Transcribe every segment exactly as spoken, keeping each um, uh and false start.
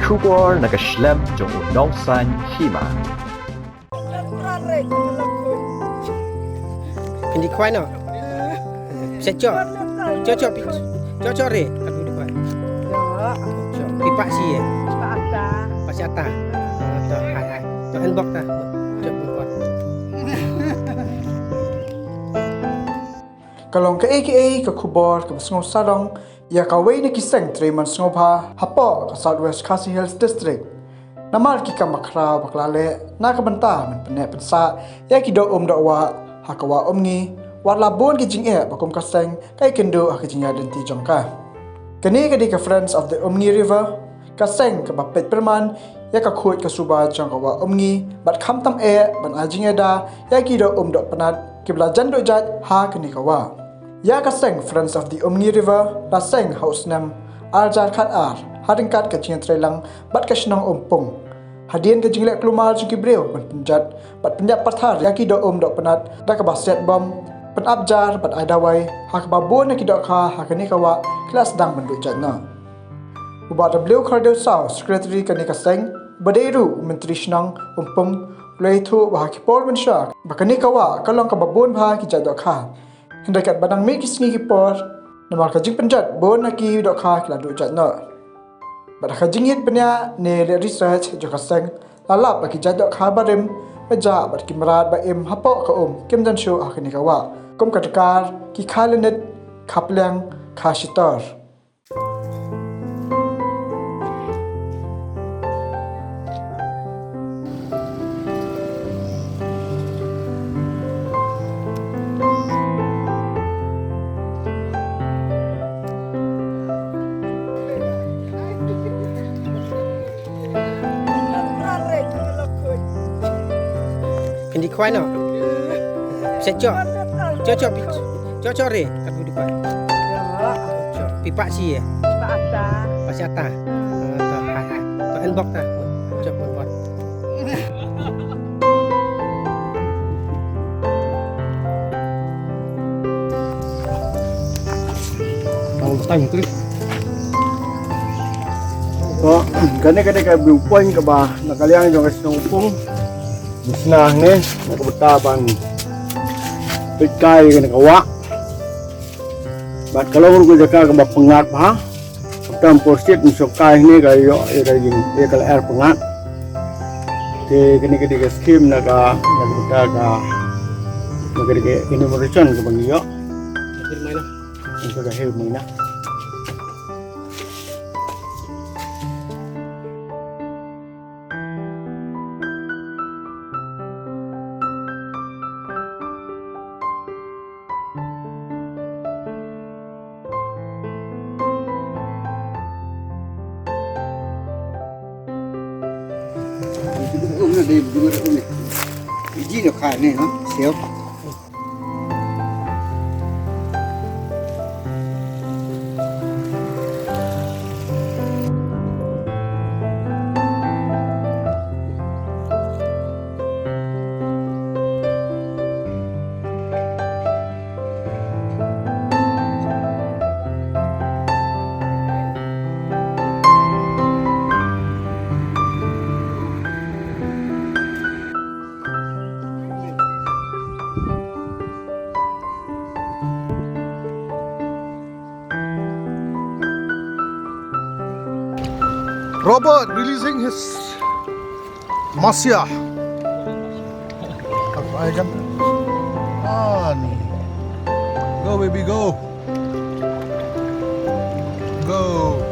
Khubor na ka shlem jong u nongsan hima. Pyndikhwai noh. Pisa cho. Cho cho pi. Cho cho re. Ka dui dikhwai. Cho. Pi pak si ye. Pak si ata. To hai hai. To en bok ta. Cho pun kuat. Ka long kaei kaei ka khubor kaba sngewsarong ïa kawei na ki seng trei man sngewbha hapoh ka South West Khasi Hills District. Namar ki kam bakhraw ba ki la leh na ka bynta ban pynneh pynsah ïa ki doh um doh wah ha ka Wah Umngi, wat la bun ki jingeh ba kum ka seng ka ïakynduh ha ka jingïaid lynti jong ka. Kane ka dei ka Friends of the Umngi River, ka seng kaba peit pyrman ïa ka khuid ka suba jong ka Wah Umngi, bad khamtam eh ban ai jingïada ïa ki doh um doh pnat kiba la jan duh jait ha kane ka wah. Ïa ka seng Friends of the Umngi River la seng ha u snem ar hajar khat ar, ha ryngkat ka jingïatreilang bad ka shnong Umpung. Hadien ka jingleh kulmar jong ki briew ban pynjot bad pynïap pathar ïa ki doh um doh pnat da kaba siat bom, pynap jar bad ai dawai ha kaba bun na ki dohkha ha kane ka wah ki la sdang ban duh jait noh. U Bah W Khardew Saw, Secretary kane ka seng, ba dei ruh u Myntri Shnong Umpung, u la ïathuh ba ha ki por mynshuwa ba kane ka wah ka long kaba bun bha ki jait dohkha. Hynrei katba dang mih ki sngi ki por, namar ka jingpynjot, bun na ki dohkha ki la duh jait noh. Bad ha ka jingïit bniah ne leh research jong ka seng, la lap ba ki jait dohkha barim ba jah bad ki mrad ba im hapoh ka um kim don shuh ha kane ka wah, kum ka dkar, ki kha lynit, kha pliang, kha shitor. Pyndikhwai noh. Pisa cho. Cho cho pi. Cho cho re. Ka dui dikhwai. Cho. Pi pak si ye. Pak si ata. To hai hai. To en bok ta. Cho pun bok. Tang tang tu. To, kane kane ka view point kaba na ka liang jong ka shnong Umpung. Mynsngi hangne na ka bynta ban peit kai kane ka wah. Bad ka long ruh ka jaka kaba pyngngad bha. Ka bynta ban pyrshit mynshuwa kai hangne ka ïoh ïa ka jing ïa ka lyer pyngngad. Te kane ka dei ka skim na ka na ka bynta ka na ka dei ka enumeration kaba ngi ïoh. Ka dei ka hill maina. Robert releasing his Masia. Ani. Go, baby, go. Go.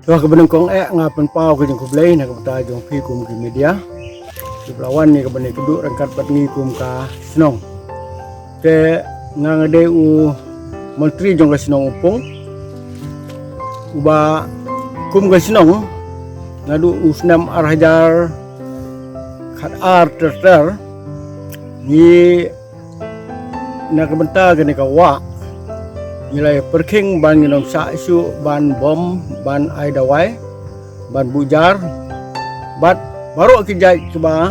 To, ha kaba nyngkong eh nga pynpaw ka jingkhublei na ka bynta jong phi kum ki media kiba la wan ïa kaba ïakynduh ryngkat bad ngi kum ka shnong. Te nga nga dei u myntri jong ka shnong Umpung, uba kum ka shnong naduh u snem ar hajar khat ar ter ter, ngi na ka bynta kane ka wah ngi la pyrkhing ban ngin ym shah shuh ban bom, ban ai dawai, ban buh jar bad baroh ki jait kiba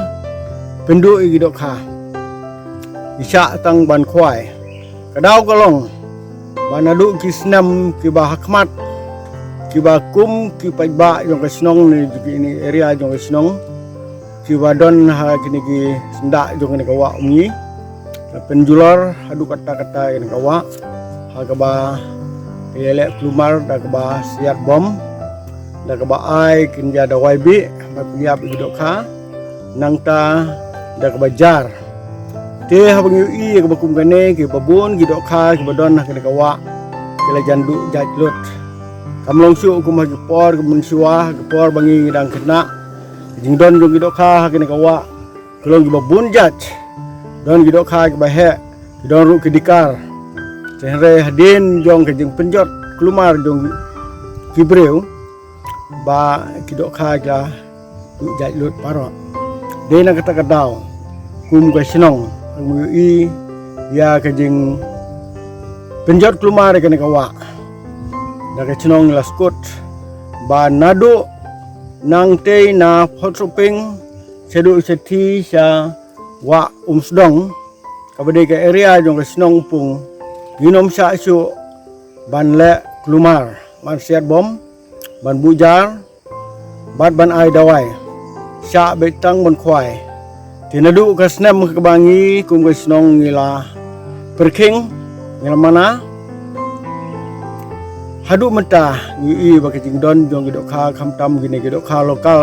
pynduh ïa ki dohkha. Ngi shah tang ban khwai. Ka daw ka long ba naduh ki snem kiba ha khmat, kiba kum ki paidbah jong ka shnong ne jong kine area jong ka shnong kiba don ha kine ki syndah jong kane ka wah Umngi, la pynjulor haduh katta katta ïa kane ka wah ha kaba ïaleh kulmar da kaba siat bom, da kaba ai kynja dawai bih ban pynïap ïa ki dohkha, nangta da kaba jar. Te haba ngi ïohi ïa kaba kum kane, kiba bun ki dohkha kiba don ha kane ka wah ki la jan duh jait lut. Kam long shuh kum ha ki por ki mynshuwa, ha ki por ba ngi ngi dang khynnah. Ka jingdon jong ki dohkha ha kane ka wah ka long kiba bun jait. Don ki dohkha kiba heh, ki don ruh ki dikar. Te hynrei hadien jong ka jingpynjot kulmar jong ki briew ba ki dohkha ki la duh jait lut baroh. Dei na kata ka daw kum ka shnong ngi ïohi ïa ka jingpynjot kulmar ïa kane ka wah. Da ka shnong la skud ba naduh Nangtei na Photsoping shaduh shathie sha wah Umsdong, kaba dei ka area jong ka shnong Umpung, ngin ym shah shuh ban leh kulmar, ban siat bom, ban buh jar bad ban ai dawai. Shah beit tang ban khwai. Te naduh ka snem kaba ngi kum ka shnong ngi la pyrkhing, ngi la mana, haduh mynta ngi ïohi ba ka jingdon jong ki dohkha, khamtam kine ki dohkha local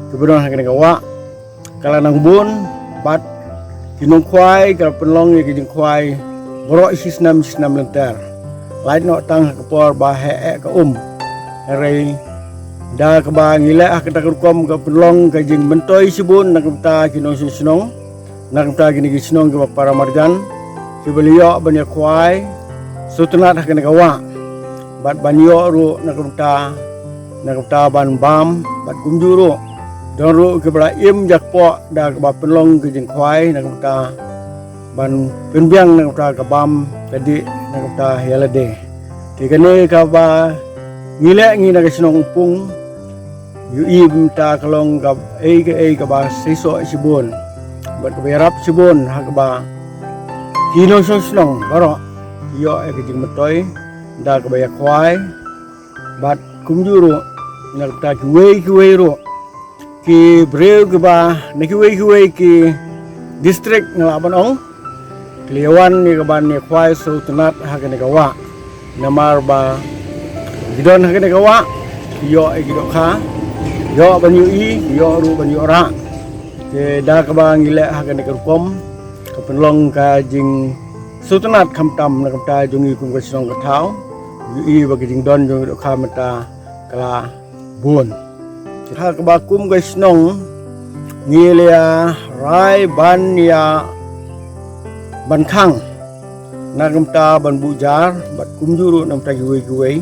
kiba don ha kane ka wah, ka la nang bun bad ki nongkhwai ka la pynlong ïa ki jingkhwai baroh shi snem shi snem lynter. Lait noh tang ha ka por ba heh eh ka um. Hynrei da kaba ngi leh ha kata ka rukom ka pynlong ka jingmyntoi shibun na ka bynta ki nongshong shnong, na ka bynta kine ki shnong kiba para marjan, kiba la ïoh ban ïakhwai sngewtynnat ha kane ka wah. Bad ban ïoh ruh na ka bynta, na ka bynta ban bam, bad kumjuh ruh don ruh kiba la im jakpoh da kaba pynlong ka jingkhwai na ka bynta ban pynbiang na ka bynta ka bam ka dih na ka bynta ïa lade. Te kane kaba ngi leh ngi na ka shnong Umpung, ïohi mynta ka long kaei kaei kaba seisoh shibun bad kaba ïarap shibun ha kaba ki nongshong shnong baroh ki ïoh ïa ka jingmyntoi da kaba ïakhwai. Bad kumjuh ruh na ka bynta kiwei kiwei ruh ki briew kiba na kiwei kiwei ki district, nga lah ban ong, ki la ïa wan ïa ka ban ïakhwai sngewtynnat ha kane ka wah. Namar ba ki don ha kane ka wah ki ïoh ïa ki dohkha, ïoh ban ïohi, ïoh ruh ban ïoh rah. Te da kaba ngi leh ha kane ka rukom ka pynlong ka jingsngewtynnat khamtam na ka bynta jong ngi kum ka shnong ka thaw. Ïohi ba ka jingdon jong ki dohkha mynta ka la bun. Ha kaba kum ka shnong ngi la ïa rai ban ïa ban khang na ka bynta ban buh jar bad kumjuh ruh na ka bynta kiwei kiwei.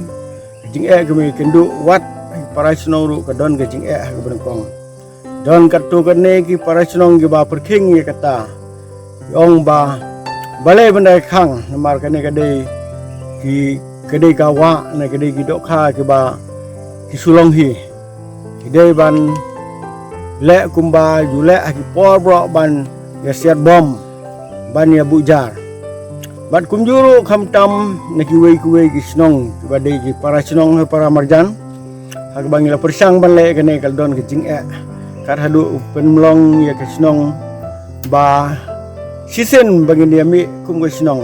Ka jingeh ka mih kynduh wat ha ki para shnong ruh ka don ka jingeh ha kaba nyngkong. Don katto katne ki para shnong kiba pyrkhing ïa kata, ki ong ba balei ban da khang, namar kane ka dei ki, ka dei ka wah ne ka dei ki dohkha kiba ki shu long hi. Ki dei ban leh kumba ju leh ha ki por baroh ban ïa siat bom, ban ïa buh jar. Bad kumjuh ruh khamtam na kiwei kiwei ki shnong kiba dei ki para shnong ha para marjan, ha kaba ngi la pyrshang ban leh kane ka la don ka jingeh. Kat haduh u pynlong ïa ka shnong ba shisien ba ngin ïa mih kum ka shnong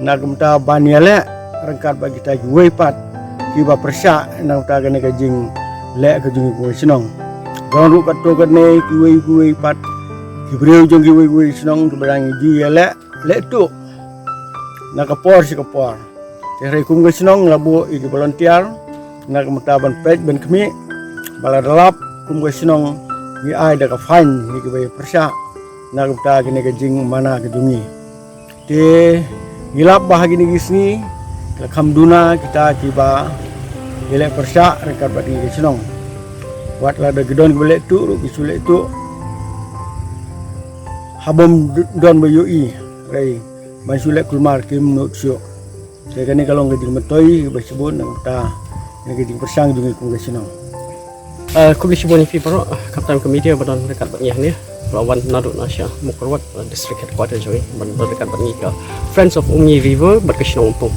na ka bynta ban ïaleh ryngkat bad kita kiwei pat kiba pyrshah na ka bynta kane ka jingleh ka jong ngi kum ka shnong. Don ruh katto katne kiwei kiwei pat ki briew jong kiwei kiwei ki shnong kiba dang ju ïaleh leh tuh na ka por sha ka por. Te hynrei kum ka shnong la buh ïa ki volunteer Na ka bynta ban peit ban khmih ba lada lap kum ka shnong ngi ai da ka fine ïa kiba ïa pyrshah na ka bynta kane ka jingmana ka jong ngi. Te ngi lap ba ha kine ki sngi la kham duna kita kiba ïaleh pyrshah ryngkat bad kane ka shnong. Wat lada ki don kiba leh tuh ruh ki shu leh tuh ha bym don ba ïohi, hynrei ban shu leh kulmar kim nud shuh. Te kane ka long ka jingmyntoi kaba shibun na ka bynta kane ka jingpyrshang jong ngi kum ka shnong. Ah, khublei shibun ïa phi baroh, ah, khamtam ka media ba don ryngkat bad ngi hangne. Ba la wan naduh na sha Mawkyrwat, ah, district headquarter jong ngi, ban don ryngkat bad ngi ka Friends of Umngi River bad ka shnong Umpung.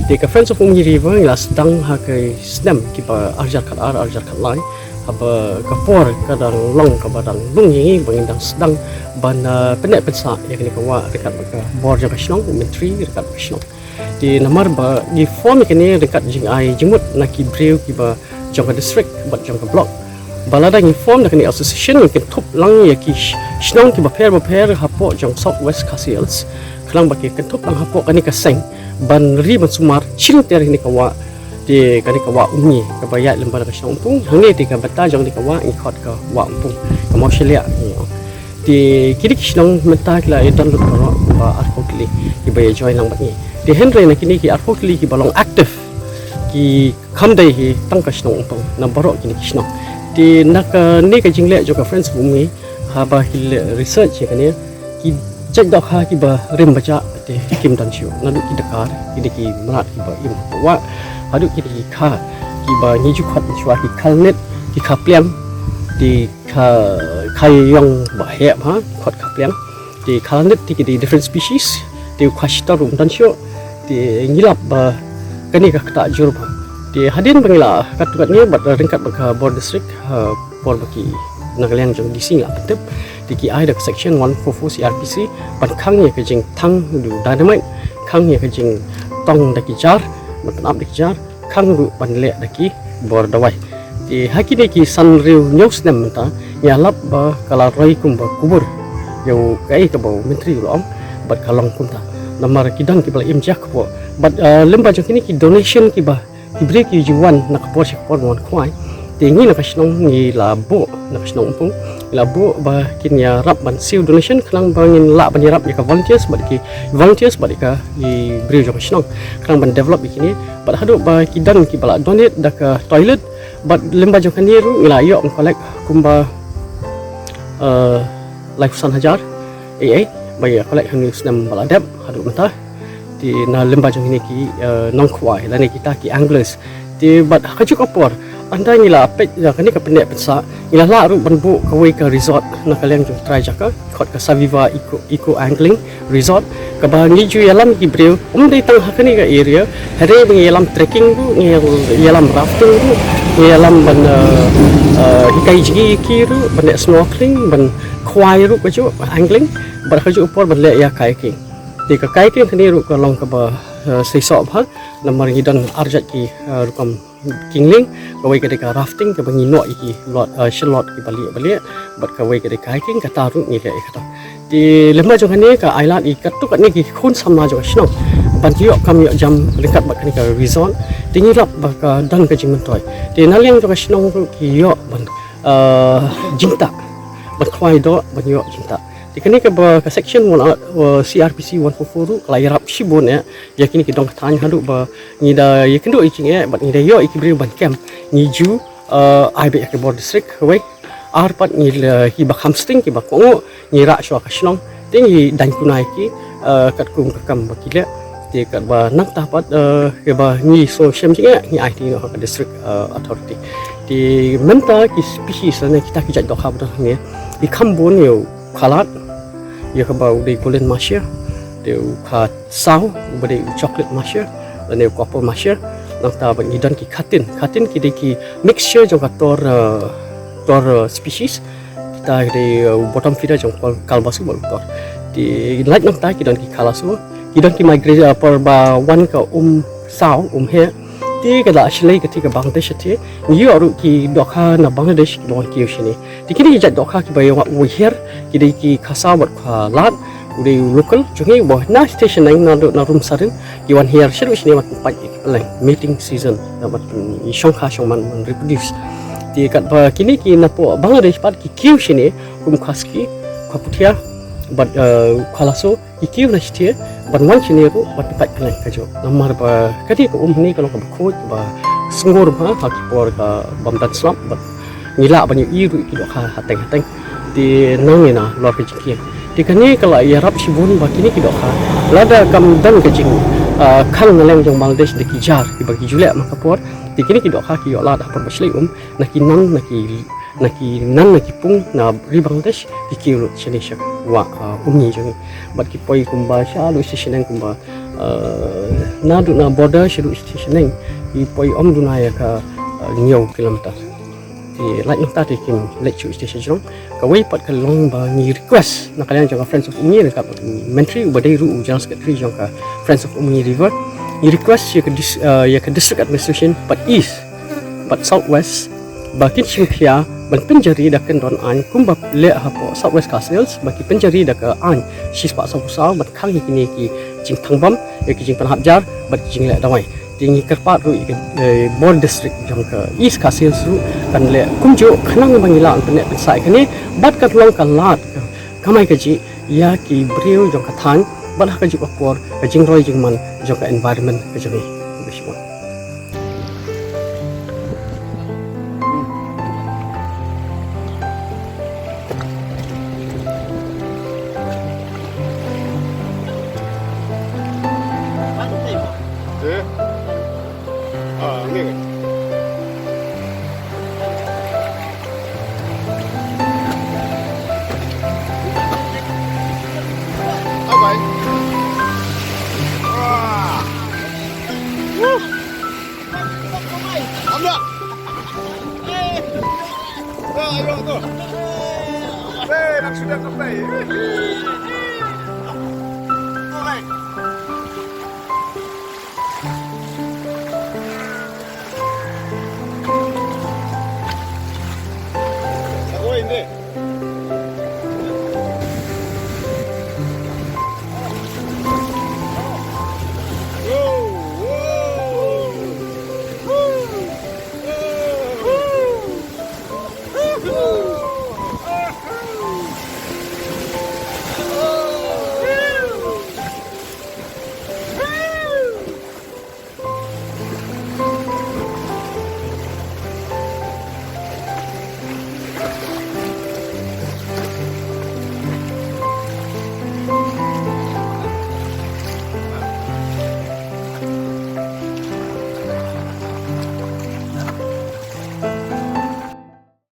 Te ka Friends of Umngi River ngi la sdang ha ka snem kiba arhajar khatar, arhajar khatlai. Haba ka por ka dang long kaba dang lung ïa ngi ba ngin dang sdang ban, ah, pynneh pynsah ïa kane ka wah ryngkat bad ka bor jong ka shnong, u myntri ryngkat bad ka shnong. Te namar ba ngi form ïa kane ryngkat jingai jingmut na ki briew kiba jong ka district bad jong ka block. Ba lada ngi form da kane association ngi kynthup lang ïa ki sh-, shnong kiba pher bapher hapoh jong South West Khasi Hills. Khnang ba ki kynthup lang hapoh kane ka seng ban ri ban sumar shisha ter ïa kane ka wah. Te kane ka wah Umngi kaba ïaid lyngba da ka shnong Umpung. Hangne te ka bynta jong kane ka wah ngi khot ka wah Umpung. Ka Mawshylliah ngi ong. Te kine ki shnong mynta ki la ïa don lut baroh ba arphew tylli kiba ïa join lang bad ngi. Te hynrei na kine ki arphew tylli kiba long active ki kham dei hi tang ka shnong Umpung na baroh kine ki shnong. Te na kane ka jingleh jong ka Friends of Umngi haba ki leh research ïa kane ki jait dohkha kiba rim ba jah te kim don shuh naduh ki dakar, kine ki mrad kiba im hapoh wah haduh kine ki kha kiba ngi ju khot mynshuwa ki khalnit, ki kha pliang, ki kha, kha ïong ba heh bha, khot kha pliang. Te khalnit te ki dei different species, te u kha shitor um don shuh. Te ngi lap ba kane ka ktah jur bha. Te hadien ba ngi la katto katne bad ryngkat bad ka bor district, ha por ba ki na ka liang jong D C ngi la pyntip, te ki ai da ka section one four four C R P C ban khang ïa ka jingthang, u dynamite, khang ïa ka jingtong da ki jar, ban pynap da ki jar, khang ruh ban leh da ki bor dawai. Te ha kine ki san hynriew hynñiew snem mynta ngi ïa lap ba ka la roi kumba kubur ïa u kaei kaba u myntri u la ong bad ka long kumta. Namar ki don kiba la im jia kpoh bad, eh, lyngba jong kine ki donation kiba ki briew ki ju wan na ka por sha ka por ban wan khwai. Te ngi na ka shnong ngi la buh, na ka shnong Umpung ngi la buh ba kin ïarap ban siew donation khnang ba ngin lah ban ïarap ïa ka volunteers bad ki volunteers bad ïa ka, ki briew jong ka shnong khnang ban develop ïa kine. Bad haduh ba ki don kiba la donate da ka toilet bad lyngba jong kane ruh ngi la ïoh ban collect kumba, eh, laiphew san hajar ei ei ba ïa collect ha une u snem ba la dep haduh mynta. Te na lyngba jong kine ki, eh, nongkhwai lane kita ki anglers. Te bad ha kajuh ka por ynda ngi la peit ïa kane ka pynneh pynsah ngi la lah ruh ban buh kawei ka resort na ka liang jong u trai jaka, khot ka Saviva Eco, Eco Angling Resort, kaba ngi ju ïalam ki briew, um dei tang ha kane ka area, hynrei ba ngi ïalam trekking ruh, ngi ïalam rafting ruh, ngi ïalam ban, eh, eh, hikai jngi ïa ki ruh, ban leh snorkeling, ban khwai ruh kajuh, angling, bad kajuh ka por ban leh ïa kayaking. Te ka kayaking kane ruh ka long kaba, eh, seisoh bha, namar ngi don arjat ki, eh, rukom kyngleng, kawei ka dei ka rafting kaba ngi noh ïa ki lot, eh, shlot kiba lieh ba lieh, bad kawei ka dei ka hiking, kata ruh ngi leh ïa kata. Te lyngba jong kane ka ailad ïa katto katne ki khun samla jong ka shnong ban ïoh kam ïoh jam ryngkat bad kane ka resort. Te ngi lap ba ka don ka jingmyntoi. Te na liang jong ka shnong ruh ki ïoh ban, eh, jingtah, ban khwai doh ban ïoh jingtah. Te kane kaba ka section one, uh, C R P C one four four ruh ka la ïarap shibun eh ïa kine ki dong ka thaiñ haduh ba ngi da ïakynduh ïa ki jingeh bad ngi da ïoh ïa ki briew ban kem, ngi ju, uh, ai beit ha ka bor district kawei. Ar pat ngi la, kiba kham sting kiba kohnguh ngi rah shuwa ka shnong, te ngi daiñ kuna ïa ki, uh, katkum ka kam ba ki leh. Te katba nangta pat, uh, kaba ngi shu shem jingeh ngi ai ti noh ha ka district, uh, authority. Te mynta ki species lane kita ki jait dohkha ba don hangne ki kham bun ïa u khalad, ïa kaba u dei golden mahseer, te u khasaw uba dei u chocolate mahseer lane u copper mahseer. Nangta bad ngi don ki khatin, khatin ki dei ki mixture jong ka tor, eh, tor, eh, species. Kita ki dei, eh, u bottom feeder jong ka kalbasu bad u tor. Te lait nangta ki don ki khalasu, ki don ki migrate, eh, por ba wan ka um saw, um heh. Te ka la shlei ka te ka Bangladesh te. Ngi ïoh ruh ki dohkha na Bangladesh kiba wan kiew shane. Te kine ki jait dohkha kiba ïa wah uwei her, ki dei ki khasaw bad khalad, u dei u local jong ngi uba na station nine na, na Rumsarin, Ki wan hiar shaduh shane ban pynpait ïa ki pylleng, mating season, da ban pyn-, i shongkha shongman ban reproduce. Te katba kine ki napoh Bangladesh pat ki kiew shane, kum Khasi, Khaputhia, bad, eh, Khalaso, ki kiew na shatei, ban wan shane ruh, ban pynpait pylleng kajuh. Namar ba kane ka um hangne ka long kaba khuid, ba sngewbha ha ki por ka bym don slap, bad ngi lah ban ïohi ruh ki dohkha hateng hateng. Te nang ïa na lor ka jingkieng. Te kane ka la ïarap shibun ba kine ki dohkha, lada kam don ka jing, ah, khang na liang jong Bangladesh da ki jar kiba ki ju leh man ka por, te kine ki dohkha ki ïoh lad ha por ba shlei um, na ki nan, na ki, na ki nan, na ki pung na ri Bangladesh, ki kiew lut shane sha wah, ah, Umñi jong ngi. Bad ki poi kumba sha lut sha shaneng kumba, ah, naduh na border sha lut sha shaneng, ki poi ym duna ïa ka, ah, hynñiew kilometer. Te lait nangta te kim leit shuh sha sha jrong. Kawei pat ka long ba ngi request na ka liang jong ka Friends of Umñi, na ka Myntri uba dei ruh u General Secretary jong ka Friends of Umñi River. Ngi request ïa ka dis-, ah, ïa ka District Administration pat East, pat South West, ba kin shim khia ban pynjari da kyndon aiñ kumba leh hapoh South West Khasi Hills, ba ki pynjari da ka aiñ shispah sawphew saw ban khang ïa kine ki jingthangbam, ïa ki jingpynhap jar bad ki jingleh dawai. Te ngi kyrpad ruh ïa ka, eh, bor district jong ka East Khasi Hills ruh kan leh kumjuh khnang ba ngi lah ban pynneh pynsah ïa kane, bad kan long ka lad ka kamai kajih ïa ki briew jong ka thaiñ, bad ha kajuh ka por ka jingroi jingman jong ka environment ka jong ngi.